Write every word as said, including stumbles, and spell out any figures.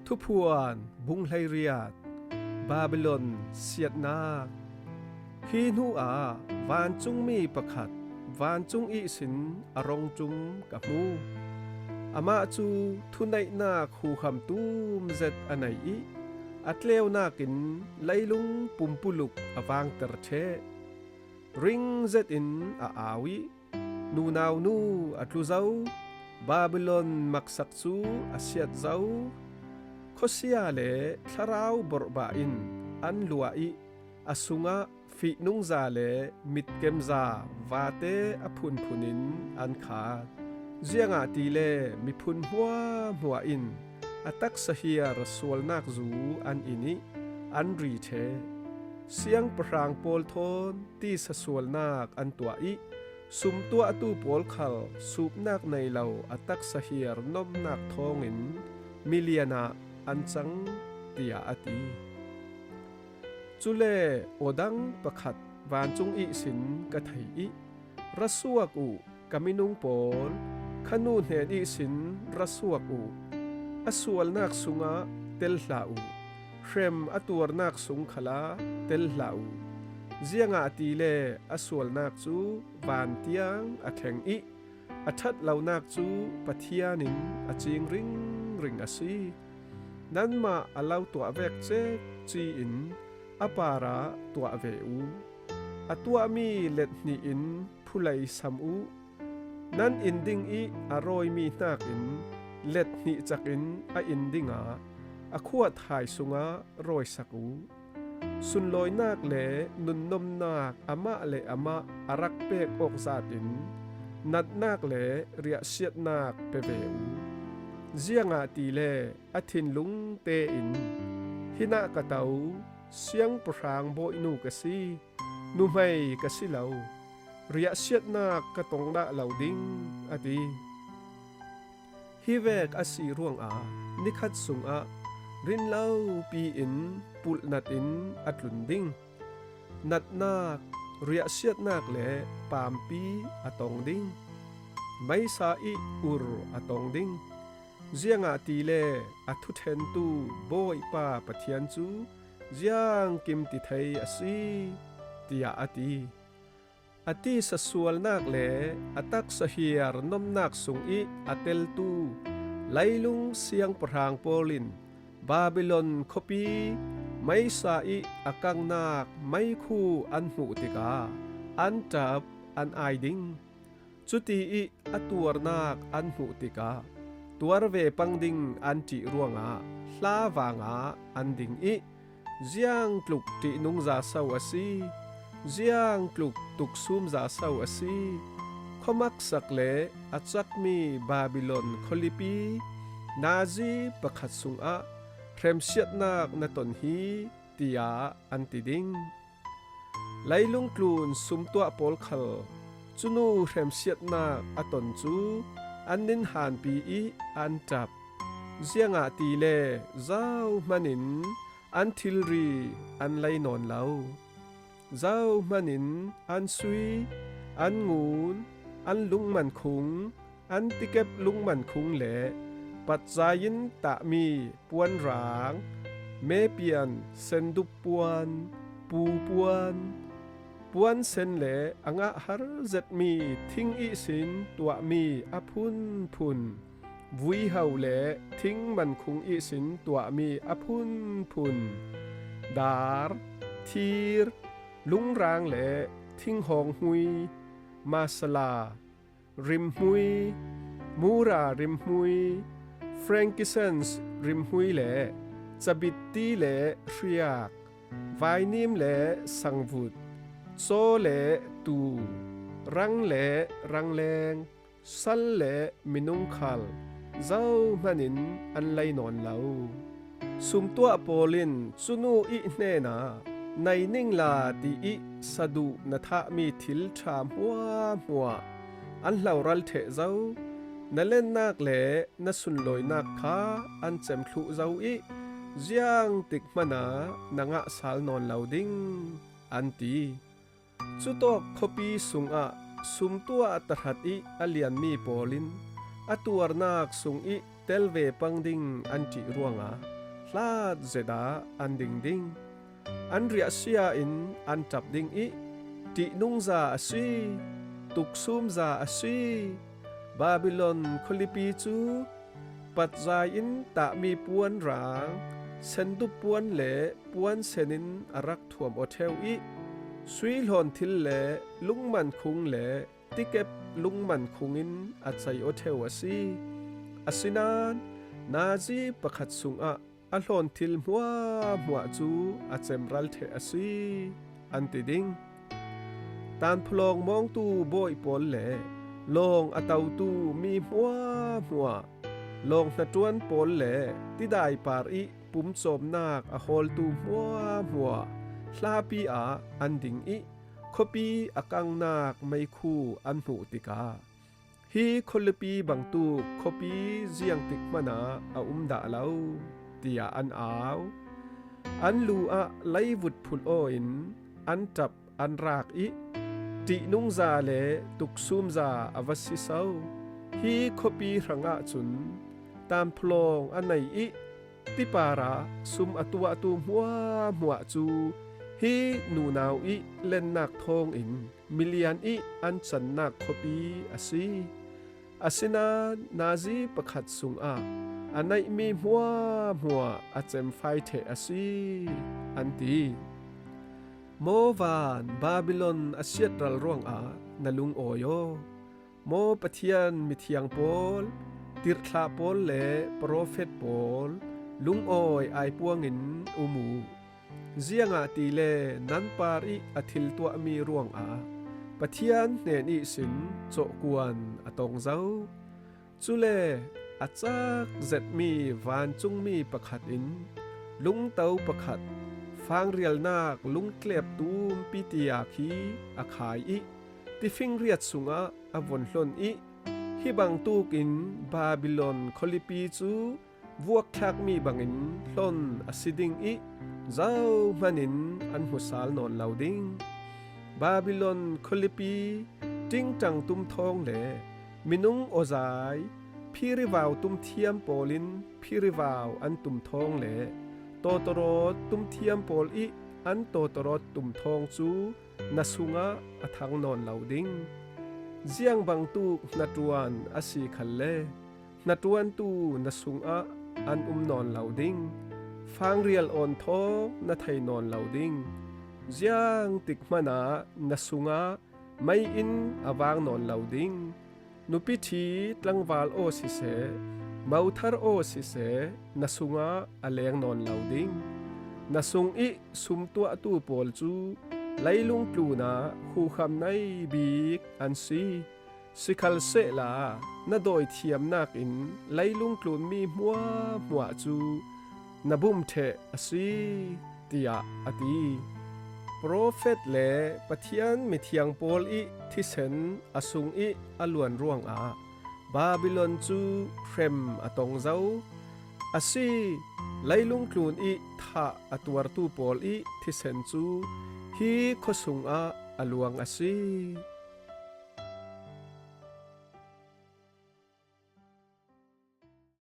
Thuphuan bung hleiriat. Babylon siatnak. Hi hnuah vancungmi pakhat vancung ihsin a rong cung ka hmu. Amah cu thuneihnak huham tum zet a nei ih a tleunak in leilung pumpuluk a vangter ṭheh. Ring zetin a au ih, nunau nu a tlu zo, Babylon maksak cu a siat zo, khuasia le thlarau borhbah in an luah ih a sungah fihnungza le mitkemza vate a phunphun in an khat. Ziangahtile miphun hmuahhmuah in a taksa hiar sualnak zu an in ih an ri ṭheh. Siangpahrang pawl thawn tisa sualnak an tuah ih, sumtuahtu pawl khal supnak nei lo a taksa hiar nomnak thawngin milian ah an cang, tiah a ti. Cule aw dang pakhat vancung ihsin ka thei ih, ra suak uh, ka minung pawl, kha nu hnen ihsin ra suak uh, a sualnak sungah tel hlah uh, hrem a tuarnak sung khalah tel hlah uh, ziangahtile a sualnak cu van tiang a thleng ih, a ṭhat lonak cu Pathian in a cing ringring a si. Nanmah a lo tuah vek cekci in a parah tuah ve uh. A tuahmi let hnih in phulei sam uh. Nan in ding ih a rawimi hnakin let hnih cakin a in dingah a khuat hai sungah rawisak uh. Sunlawinak le nunnomnak amah le amah a rak pek awk zatin natnak le riahsiatnak pe ve uh. Ziangahtile a thinlung tein, "Hinah ka to, siangpahrang bawinu ka si, nuhmei ka si lo, riahsiatnak ka tong dah lo ding," a ti. Hi vek a si ruangah nikhat sungah rinlopi in pulhnat in a tlun ding. Natnak, riahsiatnak le paampi a tong ding. Meisa ih ur a tong ding. Ziangahtile a thuṭhentu Bawipa Pathian cu ziangkim ti thei a si, tiah a ti. A tisa sualnak le a taksa hiar nomnak sungih a teltu leilung siangpahrang pawl in Babylon khuapi meisa ih a kangnak meikhu an hmuh tikah an ṭap, an ai ding. Cuti ih a tuarnak an hmuh tikah tuar ve pang ding an ṭih ruangah hla vangah an ding ih, ziangtluk ṭihnungza so a si, ziangtluk tuksumza so a si, khuamaksak le a cakmi Babylon khualipi nazi pakhat sungah hremsiatnak na ton hi, tiah an ti ding. Leilung tlun sumtuah pawl khal cunu hremsiatnak a ton cu an ninhanpi ih an ṭap. Ziangahtile zohman in an thilri an lei nawn lo. Zohman in an sui, an ngun, an lungmankhung, an tikep lungmankhung le patzai in tahmi puanrang, mepian, sendup puan, pu puan, puan sen le a ngah har zetmi thing ihsin tuahmi a phunphun, vuiho le thing mankhung ihsin tuahmi a phunphun, dar, thir, lungrang le thinghawng hmui, masala, rimhmui, mura rimhmui, frankincense rimhmui le cabitti le hriak, vainim le sangvut, caw le tuu, rang le rangleng, sal le minung khal, zohman in an lei nawn lo. Sumtuah pawl in cunu ih hnenah, "Nei ningla," tiih saduh na thahmi thil ṭha hmuahhmuah an hloral ṭheh zo. Na lennak le na sunlawinak kha an cem thluh zo ih ziangtik hmanah na ngah sal nawn lo ding, an ti. Cutawk khuapi sungah sumtuah tahrat ih a lianmi pawl in a tuarnak sungih tel ve pang ding an ṭih ruangah hlat zet ah an ding ding. An riahsia in an ṭap ding ih, ṭihnungza a si, tuksumza a si, Babilon khualipi cu patzai in tahmi puanrang, sendup puan le puan sen in a rak thuam aw ṭheu ih, sui hlawn thil le lungman khung le tikep lungman khung in a cei aw ṭheu a si. Asinain nazi pakhat sungah a hlawn thil hmuahhmuah cu a cemral ṭheh a si, an ti ding. Tanphalawng mawngtu bawi pawl le lawng a totu mi hmuahhmuah, lawng hnaṭuan pawl le tidai par ih pumcawmnak a hawltu hmuahhmuah hlapi ah an ding ih, khuapi a kangnak meikhu an hmuh tikah, "Hi khualipi bangtuk khuapi ziangtik hmanah a um dah lo," tiah an au. An lu ah leivut phulh aw in an ṭap an rak ih, ṭihnungza le tuksumza a va si so. Hi khuapi hrangah cun tanphalawng a nei ih, tipar ah sum a tuahtu hmuahhmuah cu hi nunau ih lennak thawngin milian ih an cannak khuapi a si. Asinain nazi pakhat sungah a neihmi hmuahhmuah a cemfai ṭheh a si, an ti. Maw van, Babilon a siatral ruangah na lungawi aw. Maw Pathian mithiang pawl, tirhthlah pawl le profet pawl, lungawi aipuangin um uh. Ziangahtile nan par ih a thil tuahmi ruangah Pathian hnen ihsin cawhkuan a tong zo. Cule a cak zetmi vancungmi pakhat in lungto pakhat fangrialnak lungtlep tumpi tiak hi a khai ih, tifingriat sungah a von hlon ih, "Hi bangtuk in Babilon khualipi cu vuakthlakmi bangin hlon a si ding ih, zohman in an hmusal nawn lo ding. Babilon khualipi ṭingṭang tum thawng le minung awzai phirivau tum thiam pawl in phirivau an tum thawng le tawtawrawt tum thiam pawl ih an tawtawrawt tum thawng cu na sungah a thang nawn lo ding. Ziang bangtuk hnaṭuan a si khalle, hnaṭuantu na sungah an um nawn lo ding. Fangrial awn thawng na thei nawn lo ding. Ziangtik hmanah na sungah mei in a vang nawn lo ding. Nupi ṭhi tlangval aw siseh, mothar aw siseh, na sungah a leng nawn lo ding. Na sung ih sum tuahtu pawl cu leilung tlunah huham nei bik an si. Sikhalsehla na dawithiamnak in leilung tlunmi hmuahhmuah cu na bum ṭheh a si," tiah a ti. Profet le Pathian mithiang pawl ih thisen a sung ih a luan ruangah Babilon cu hrem a tong zo. A si, leilung tlun ih thah a tuartu pawl ih thisen cu hi khua sungah a luang a si.